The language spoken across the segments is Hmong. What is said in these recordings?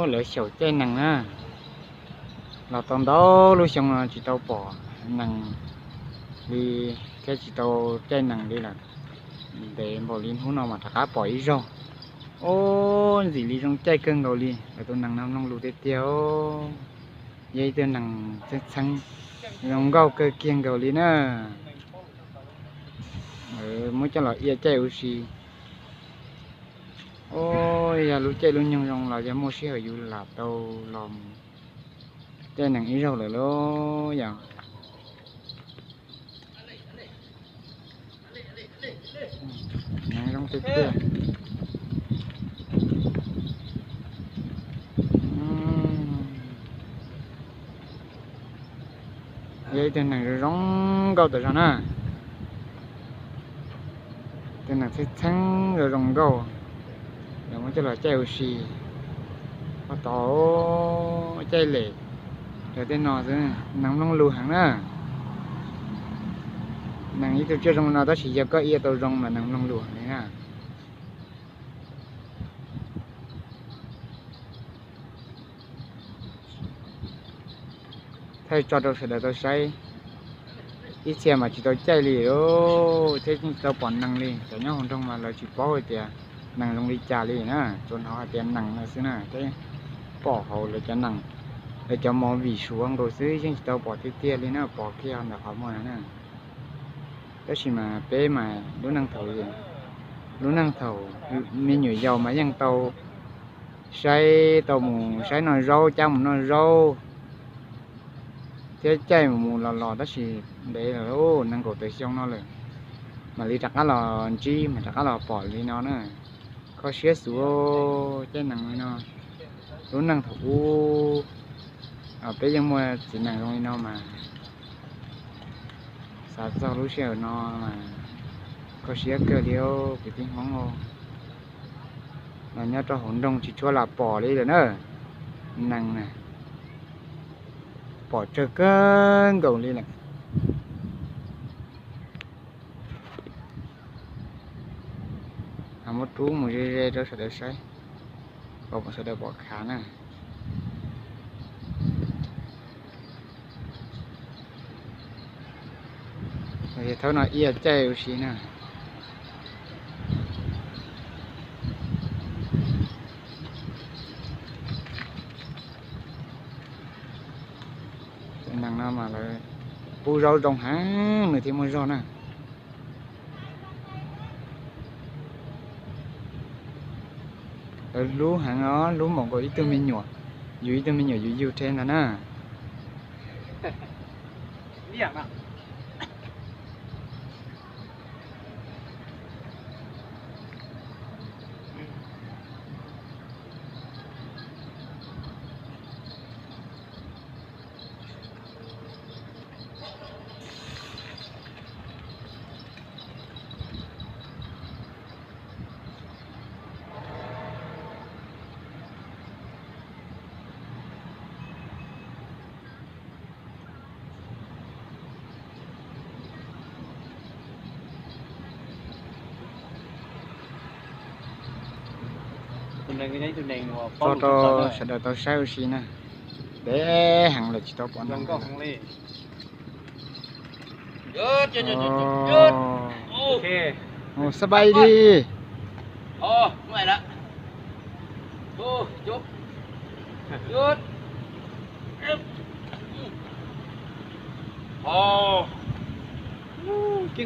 Lawv xyaum caij nees na, los tau ntau lub xyoo no tsis tau pom nees li thiab tsis tau caij nees li lawm. Ntev npaum li hnub no mas rov qab pom ib zaug. Ub, ntxim li zoo caij kawg nkaus li, lawv tus nees no mloog lus tiag tiag. Yog ib tug nees txheeb txheeb, zoo nkauj kawg kiag nkaus li na. Muab coj los ia caij ua si. Ub, yog lub caij lub nyoog zoo los yog muaj sij hawm yus lam tau los caij nees ib zaug lawm lauj yom. Nees zoo tiag tiag. Yog ib tug nees zoo zoo nkauj tam zog na. Tus nees txheeb txheeb zoo zoo nkauj, lawv muab coj los caij ua si. Ua tau caij lem, lawv tej no xwb, nees mloog lus heev na. Nees ib tug tsiaj zoo no tab sis yog koj ia tau zoo mas nees mloog lus heev li na. Thaij tso rau sawv daws tau saib. Ib txhia mas tsis tau caij li thiab tsis tau pom nees li. Cov nyob hauv nroog mas lawv tsis paub hais tias nees zoo li cas li na, tsuas hnov hais tias nees no xwb na thiab pom hauv lawv cov nees, lawv cov movie Suav nkaus xwb, yeej tsis tau pom tiag tiag li na, pom kiag ntawm qhov muag na. Tab sis mas peb mas lub neej thaum, lub neej thaum me nyuam yaus mas yeej tau saib, tau mus saib noj zaub, cab mus noj zaub thiab caij mus los los, tab sis ntev lawm, nees nkaum tawm xyoo no lawm mam li rov qab los ntsib, mam rov qab los pom li no na. Kho siab xwb, caij nees li no. Lub neej thaum ub peb yeej muaj txiv nees zoo li no mas, xav txog lub sij hawm no mas kho siab kawg li kwv tij Hmoob. Los nyob rau hauv nroog tsis tshua lam pom li lawm na. Nees na, pom tsawg kawg nkaus li lawm. Muab rub mus ze ze rau sawv daws saib, kom sawv daws pom khav na. Thawb no ia caij ua si na. Nees no mas lawv pub zaub zoo heev nws thiaj muaj zog na. Lawv hlub heev os, hlub npaum nkaus ib tug me nyuam, yus ib tug me nyuam yus yug rhe ntag na. Tso rau sawv daws tau saib ua si na. Deb heev lawm tsis tau pom nees. Sawv daws di.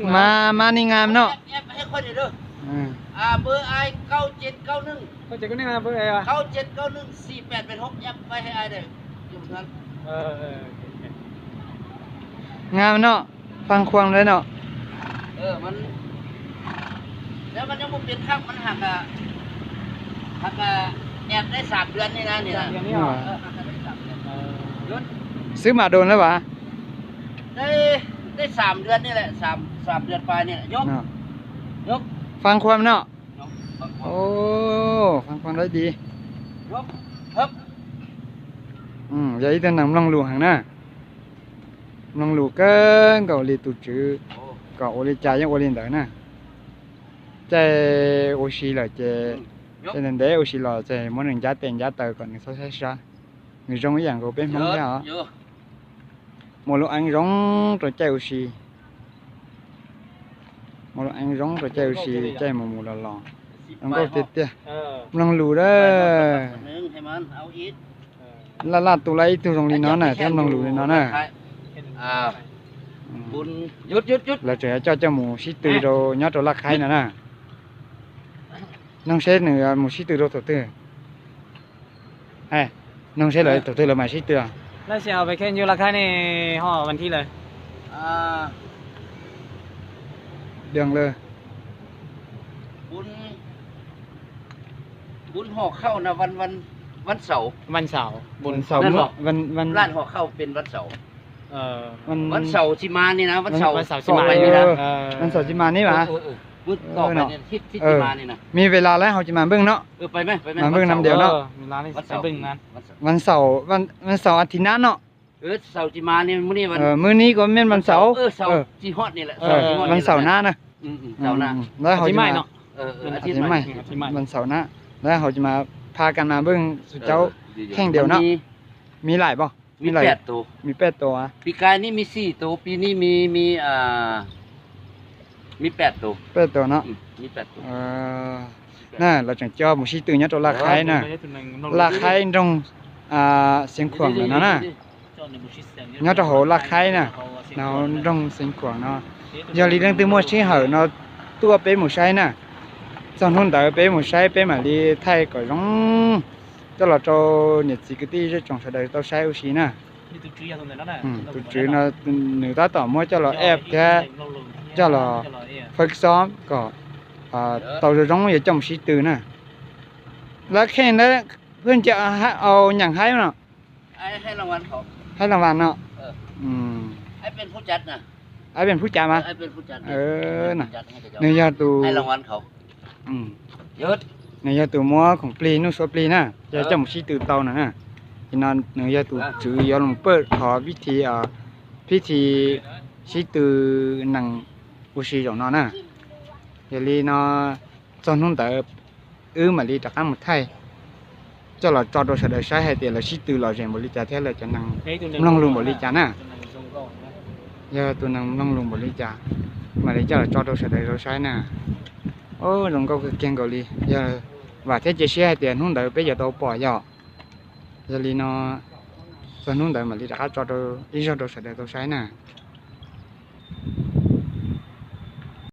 Mas mas ni nga no. Nga no, Phan Khuam lawm no. Xwb mam dua lawm vas. Phan Khuam no. Phan Khuam lawm di. Yog ib tug neeg mloog lus heev na. Mloog lus kawg nkaus li tus tswv kom ua li cas yeej ua li ntawd na. Caij ua si lawm ces Ntev ntev ua si los ces muab nws ncab tes ncab taw kom nws txhob saib sab. Nws zoo ib yam nkaus peb Hmoob thiab os. Muaj lub eeb zoo rau caij ua si. Muaj lub eeb zoo rau caij ua si, caij mus mus los los. Zoo nkauj tiag tiag. Mloog lus a. Laj laj tu laj ib tug zoo li no na thiab mloog lus li no na. Lawv tseem yuav coj coj mus sib tw rau nyob rau Laj Khaib no na. Noog seb nws mus sib tw rau thaum twg. Noog seb lawv thaum twg lawv mam sib tw. Vas xaum tsis mas ni mas, มีเวลาแล้ว เฮาจะมาเบิ่งเนาะ มาเบิ่งนำเดียวเนาะ วันเสาร์ วันเสาร์อาทิตย์หน้าเนาะ มื้อนี้ก็แม่นวันเสาร์ วันเสาร์หน้านะ แล้วเฮาจะมา อาทิตย์ใหม่ วันเสาร์หน้า แล้วเฮาจะมาพากันมาเบิ่งสุเจ้าแข่งเดียวเนาะ มีหลายบ่ มีแปดตัว มีแปดตัว ปีกายนี่มีสี่ตัว ปีนี้มี มี อ่า มีแปดตัว แปดตัวเนาะ มีแปดตัว นะ เราจังจอ mus sib tw nyob rau Laj Khaib na, Laj Khaib nroog Xeev Khuam no na, nyob rau hauv Laj Khaib na, nroog Xeev Khuam no. Yog li leej twg muaj sij hawm no tuaj peb mus saib na, txog hnub ntawd peb mus saib peb mam li thaij kom zoo coj los rau niam txiv kwv tij zej tsoom sawv daws tau saib ua si na. Tus tswv no nws tab tom muab coj los ep thiab coj los fawb xob kom tau zoo zoo yuav coj mus sib tw na. Lawv kheej ntawd pheej ncaws au nyaam haib no, haib las vas no. Aib pem phub cav mas, nws yog tus, nws yog tus muab khoom plig nuj suav plig na, yog coj mus sib tw tau no na. Ces no nws yog tus tswv yuav los pawj qhov pib thi, pib thi sib tw nees ua si zaum no na. Yog li no txog hnub ntawd wb mam li rov qab mus thaij coj los tso rau sawv daws saib hais tias lawv sib tw lom zem npaum li cas thiab lawv cov neeg mloog lus npaum li cas na. Yog tus neeg mloog lus npaum li cas, mam li coj los tso rau sawv daws tau saib na. Zoo nkauj kawg kiag nkaus li, yog vam thiab cia siab hais tias hnub ntawd peb yuav tau pom yom. Yog li no txog hnub ntawd mam li rov qab tso rau ib zaug rau sawv daws tau saib na.